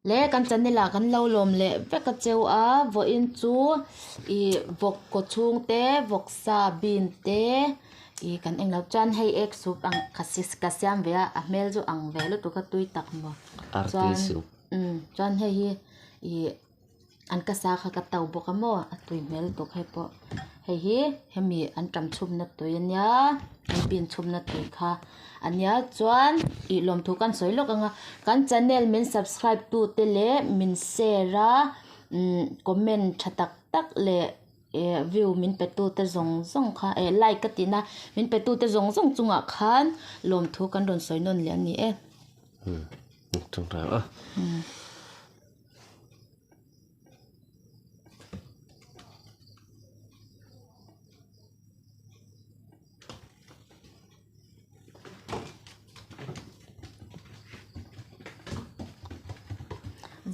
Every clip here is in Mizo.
Le kan channel ah kan lo lawm leh vek a cheu a vawiin chu ih vawk kaw chhung te vawk sa bean te ih kan eng lo chuan hei egg soup ang ka siam ve a a hmel chu ang ve lutuk a tui tak maw chuan chuan hei hi ih. An ka sa kha ka to bawk a maw a tui hmel lutuk hei pawh hei hi hemi an tam chhumna tui a nia an bean chhumna tui kha a nia chuan ih lawmthu kan sawi lawk ang a kan channel min subscribe tu te leh min share a umm comment tha tak tak leh eh view min pe tu te zawng zawng kha eh like ka tihna min pe tu te zawng zawng chungah khan lawmthu kan rawn sawi nawn leh a ni e.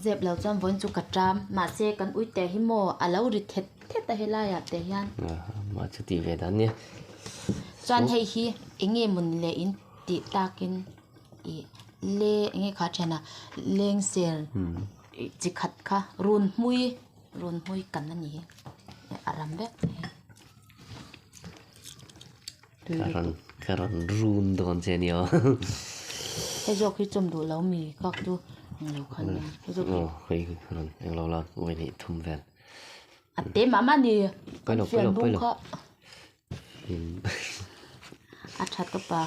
Zep lo chuan vawiin chu ka ṭam mahse kan uite hi maw a lo ri thet thet a helaiah te hian. Mah chu tih ve dan nia. Chuan hei hi eng nge mawni le in tih takin. Ih le eng nge kha thian a leng sel ih chi khat kha run hmui run hmui kan a ni a ram vek ka rawn ka rawn run dawn che nia hei zawk hi chawm duh lo mi kak chu eng lo khan hei zawk aw hei rawn eng lo la vawi hnih thum vel a te mah mah ni kan fian bung kha. A tha tawp a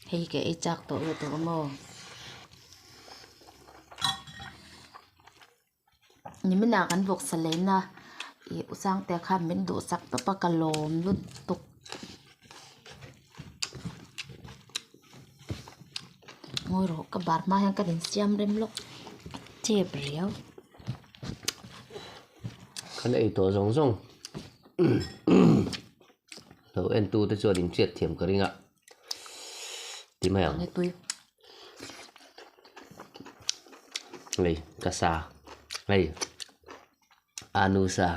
hei ka ei chak tawh lutuk a maw nimin ah kan vawksa leina ih u sangte khan min duhsak tawp a ka lawm lutuk ngawi rawh ka bar hma hian ka insiam rem lawk a chep riau. Kan ei tawh zawng zawng lo en tu te chuan in hriat thiam ka ring a ti mai ang hei ka sa hei anu sa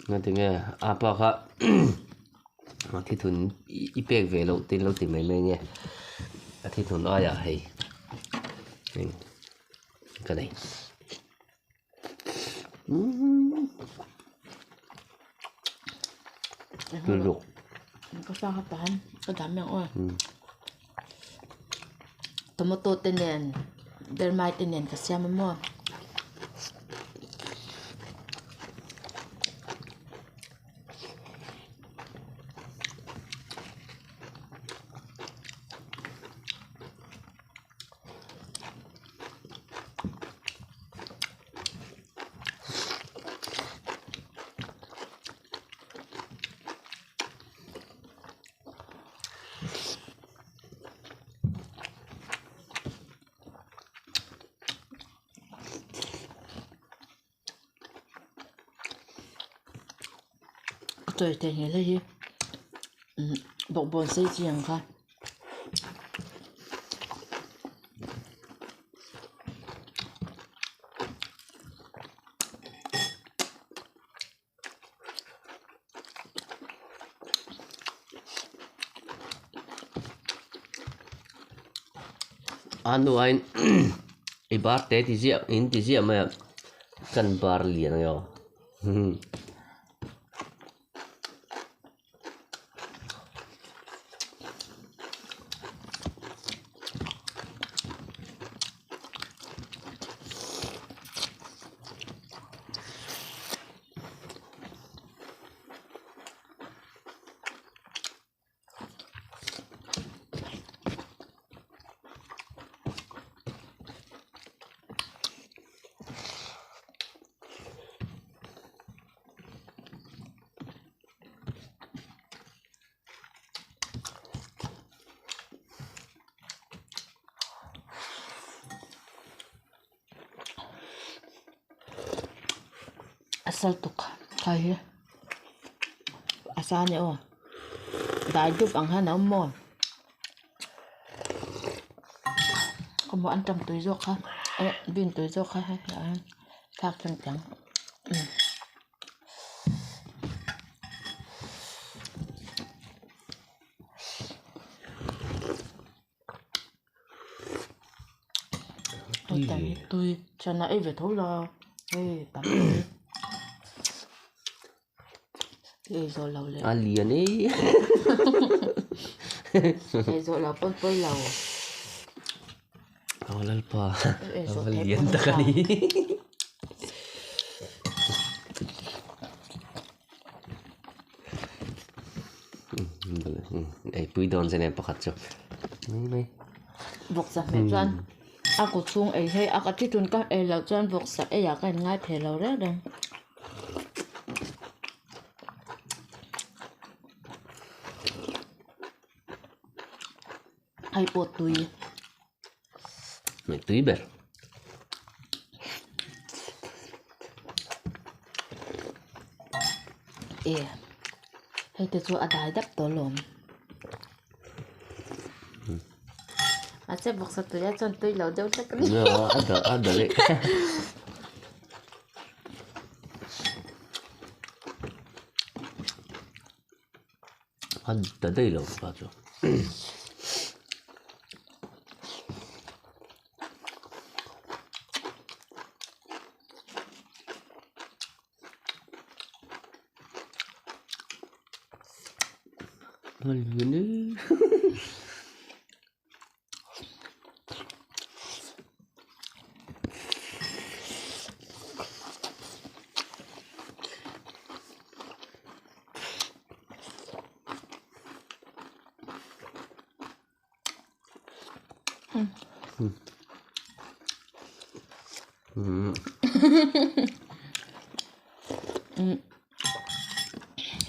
ngatinge apa kha a thithun i pek ve loh te lo ti mai mai nge a thithun aiah hei ka nei tui luk ka sa kha tan ka dam ang aw tomato te nen dermai te nen ka siam a maw. A chawi thei hle hle hi bawkbawn sei chi ang kha. A hnuaiin i bar te ti ziah in ti ziah mai a kan bar lian ang e aw. A sal tuk khai hi a sa ania aw dai dup ang hian a awm maw ka hmuh an tam tui zawk kha eh bean tui zawk kha hei ah hian thlak thleng teh ang. Tui tui chana ei ve tho la hei tam mai ei zawh lo leh a lian e ei zawh lo pawn pawi lo aw lalpa a lian tak a ni. Ei pui dawn che nen pakhat chu mai mai. Vawksa hmeh chuan a kaw chhung ei hei a ka thi tun ka ei loh chuan vawksa ei ah ka in ngai thei lo reng reng. Hei pawh tui. Hmeh tui ber. E hei te chu a dai dap tawh alawm. Mahse vawksa tui ah chuan tui lo deuh hlek a ni. A da a da leh. A da daih lo pa chu.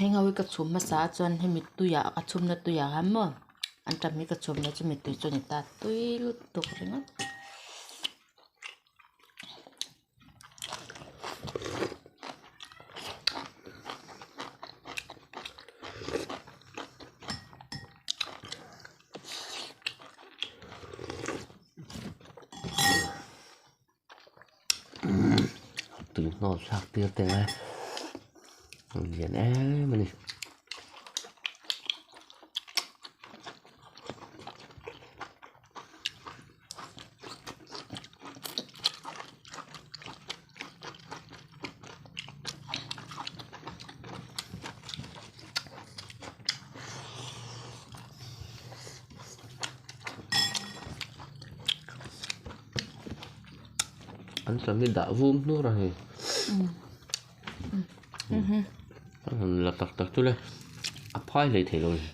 Heng ho hi ka chhum hmasa a chuan hemi tuiah ka chhumna tuiah khan maw an tam hi ka chhumna chu mi tui chu a ni ta tui lutuk ringawt. Tui hnawl thlak tir teng a a lian em a ni. An sam hi dah vum hnur a hei a han la tak tak chu le a phai hlei thei lo a ni.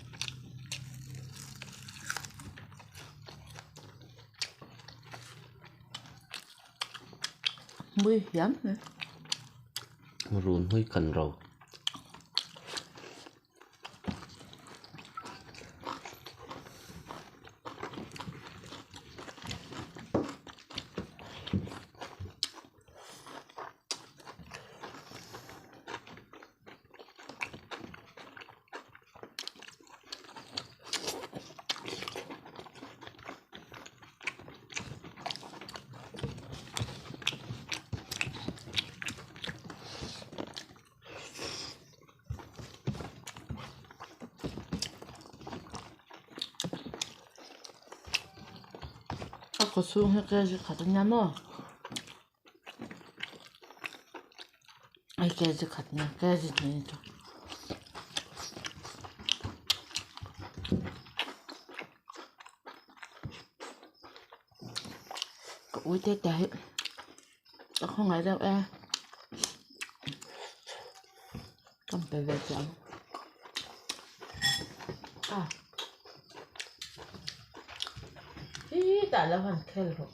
Mui hiam mai. Run hawi kan ro. A kaw chhung hi kg khat a nia maw hei kg khat a nia kg hnih a ni tawh. Ka ui te te hi ka khawngaih deuh e ka pe ve teh ang a hi tah lo han khel rawh.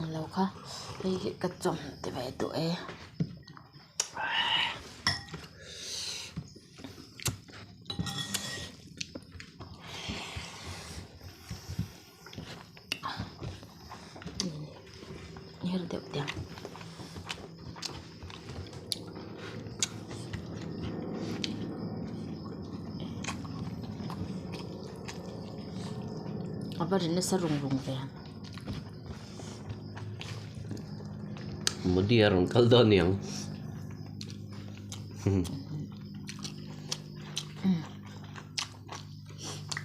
Ang lo kha hei hi ka chawm ti ve duh e. Her deuh teh ang. A va ri nasa rung rung ve. Modi a rawn kal dawn niang.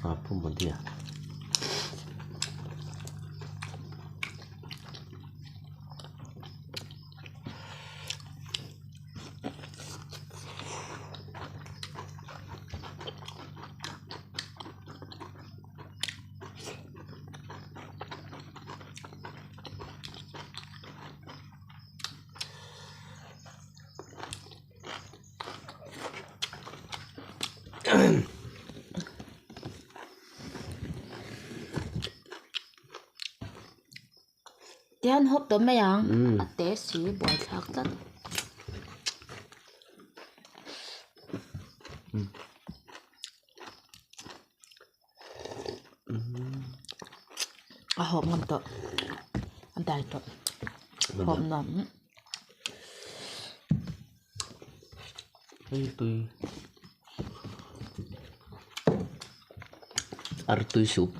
A pu Modi a. Tihian hawp tawh mai ang a te si buaithlak tlat. A hawp ngam tawh a dai tawh hawp nuam. Hei tui artui soup.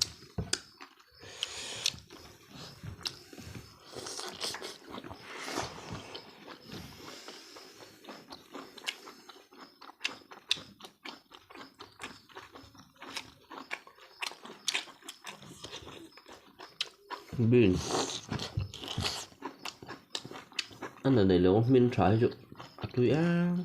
Bean a na nei lo hmin tha hi chu a tui em.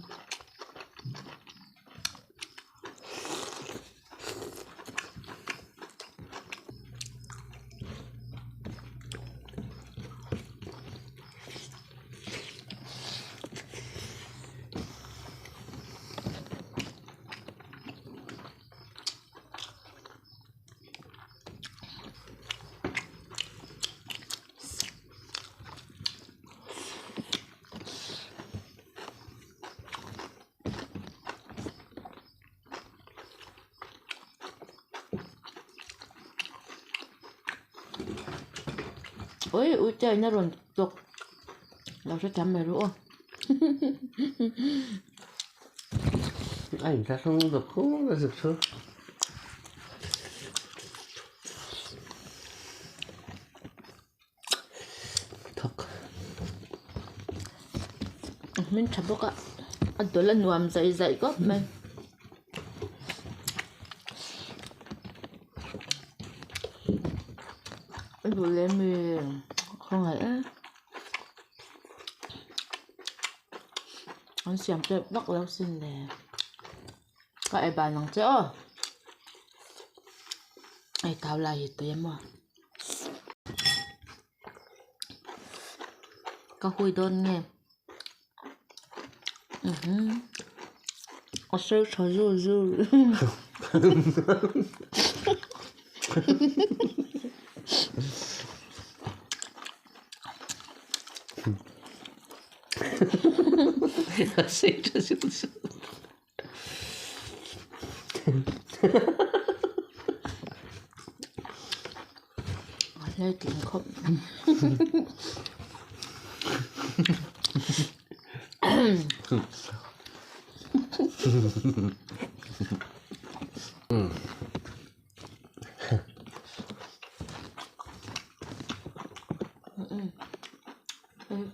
Ui ui te in a rawn tawk lo hrethiam mai ru aw. A inthlahrung deuh khur a zuk chu. Thak. A hmin tha bawk a a dawlh a nuam zaih zaih khawp mai. A duh leh mi khawngaih em. An siam tep vak lo sin le. Ka ei ban ang che aw. Ei tau lai hi tui emaw. Ka hui dawn nge. A sei tha zul zul. A sei tha zul zul. A hletling khawp.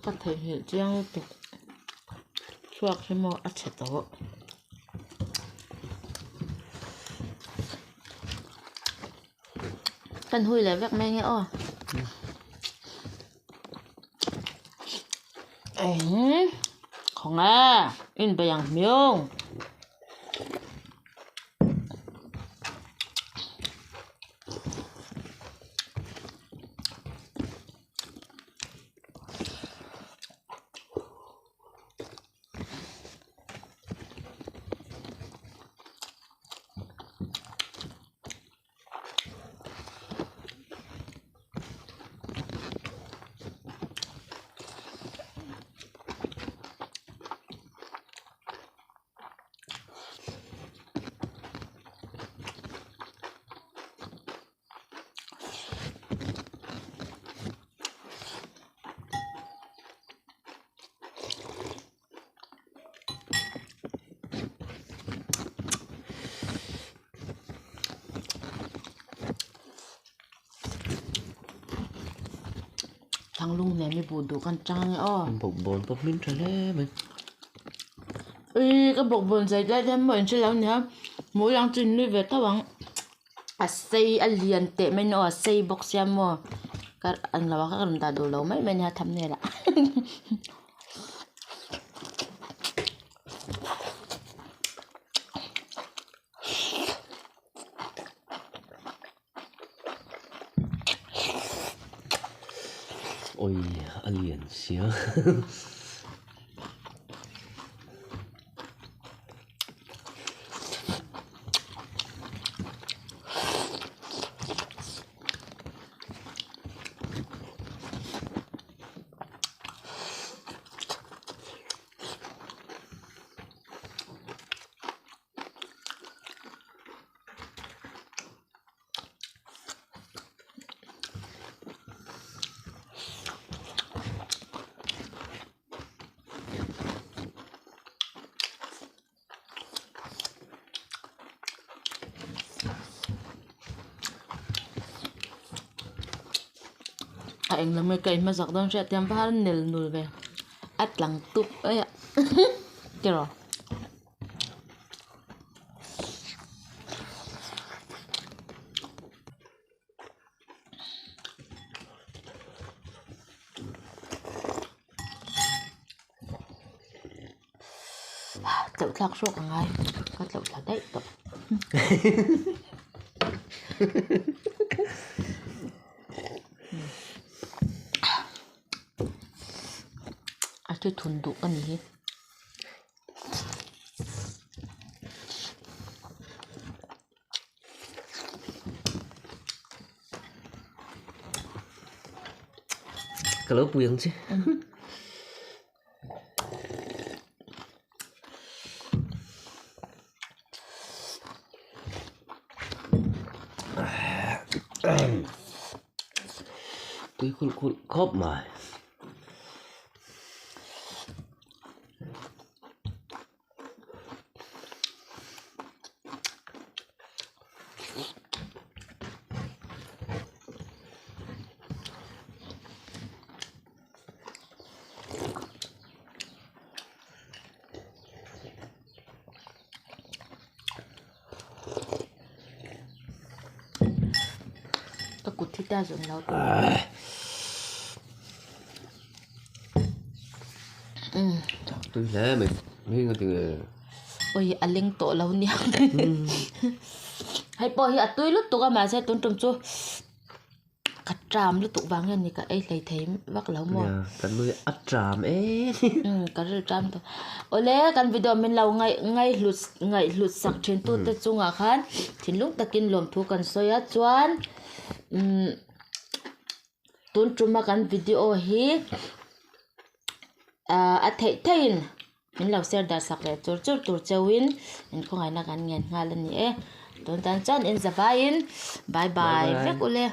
Ka theihnghilh chiang lutuk chhuak hi maw a chhe tawh. Kan hui leh vek mai nge aw. Eng khawng e in bei ang hmiang. Thanglung nen mi buh duh kan chang ange aw. Bawkbawn pawh hming tha hle mai. Ui ka bawkbawn zai lai hian maw in hre lo nia. Hmuh lang chu in nui ve tho ang. A sei a lian teh mai nia aw a sei bawk sia maw. Ka an lo a ka rawn dah duh lo mai mai nia thumbnail ah. Oi a lian sia. A englo mai ka inhmazak dawn hriat hian var nel nul ve a tlang tup mai a tiraw. Tlauh thlak hrawk a ngai ka tlauh thla daih tawh. A thi thun duh ka ni hi. Ka lo pui ang che. Tui khulh khulh khawp mai. Ka kut hi ta zawng lo Tui hle mai hei nga tinge Oi a leng tawh lo nia hei pawh hi a tui lutuk a mahse tun tum chu Ka tram lutuk vang hian ni ka ei hlei thei vak lo maw? Nia, kan nui a tram em. Umm ka ril tram tawh. Awle kan video min lo ngaih ngaihhlut ngaihhlut sak thin tu te chungah khan thinlung takin lawmthu kan sawi a chuan umm tun tuma kan video hi ah a theih theihin min lo share dar sak leh chur chur tur cheuhin inkhawngaihna kan ngen nghal a ni e. Tun tan chuan in zavaiin bye bye vek ule.